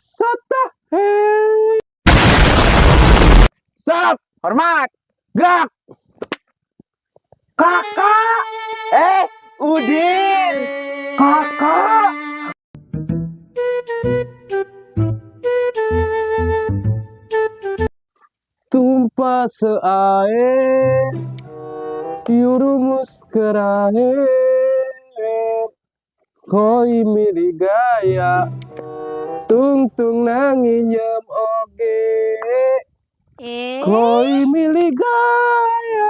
satu, hei. Stop, Hormat. Gerak. Kakak. Eh, Udin. Kakak. तुम पास आए यूं मुस्कुराए, कोई मिल गया tungtung nanginyem oge. Eh. कोई मिल गया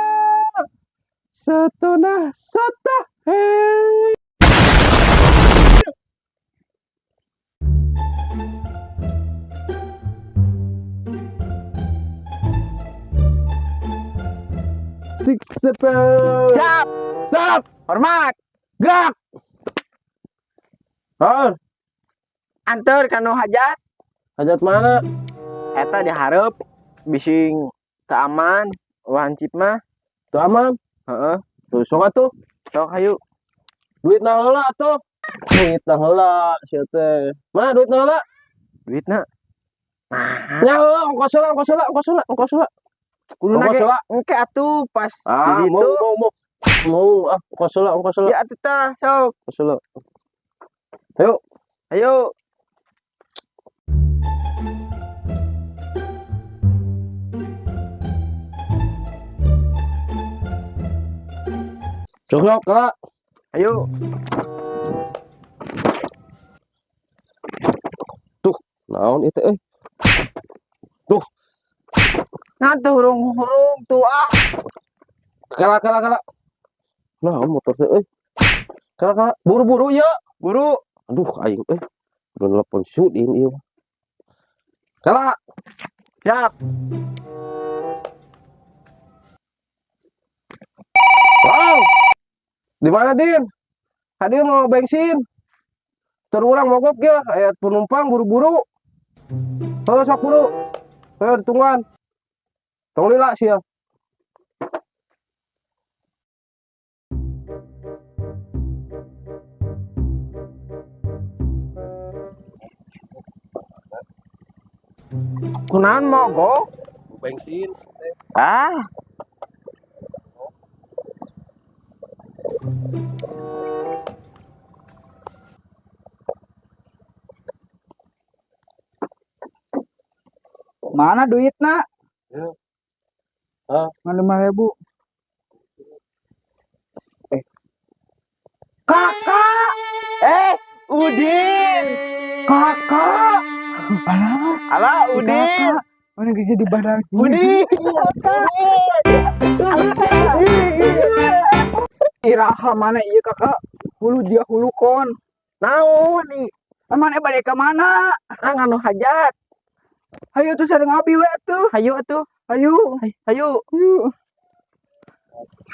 सतना सता है. Six, seven. Siap. Stop. Hormat. Gerak. Oh, Anter kanu hajat. Hajat mana? Eta dihareup bising teu aman hansip mah. Tuh aman. Heeh. Tuh sok atuh. Sok hayu. Duit nah heula atuh. Duit nah heula sia teh. Mana duit nah heula? Duitna. Nah, Nya heula, ongkos heula, ongkos heula, ongkos heula, ongkos heula. Kuduna Ongkos ge heula. Engke atuh pas Ah, di mau ditu. Mau mau. Mau ah, ongkos heula, ongkos heula. Ya atuh tah, sok. Ongkos heula. Ayo. Ayo. Sok sok, Kak. Ayo. Tuh, naon itu euy? Tuh. Nah tuh hurung-hurung tuh ah. Kala kala kala. Naon motor teh euy? Kala kala, buru-buru ya. Buru. Aduh aing euy. Udah nelpon Sudin ieu. Kala. Siap. Wow. Di mana, Din? Tadi mau bensin. Terulang mogok ya, aya penumpang buru-buru. Oh, sok buru. Ayo ditungguan. Tong lila sia. Kunaon mogok? Bensin. Ah. Mana duitna? Ya. Ah. 5.000. Eh. Kakak. Eh, Udin. Kakak. Alah, Alah, si Udin. kakak. Mana geus jadi barang. Udin. Iraha mana ieu kakak? Hulu dia hulu kon. Naon nih? Mana bade ka mana? Ah, nganu hajat. Hayu tuh sareng abi we atuh. Hayu atuh. Hayu. Hayu. Hayu.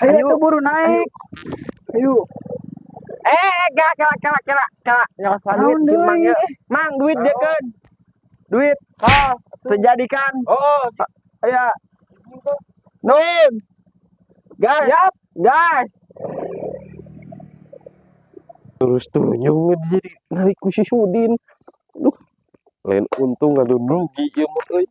Hayu Hayu. atuh buru naik. Hayu. Eh, kela kela kela kela kela. Nyokot duit Naon si Mang deui? ya. Mang, duit dia kan. Duit. Oh, terjadikan. Oh, Aya. Nun. Gas. Siap. Gas. Terus tuh jadi narik ku si Sudin. Duh, lain untung aduh rugi ieu mah euy.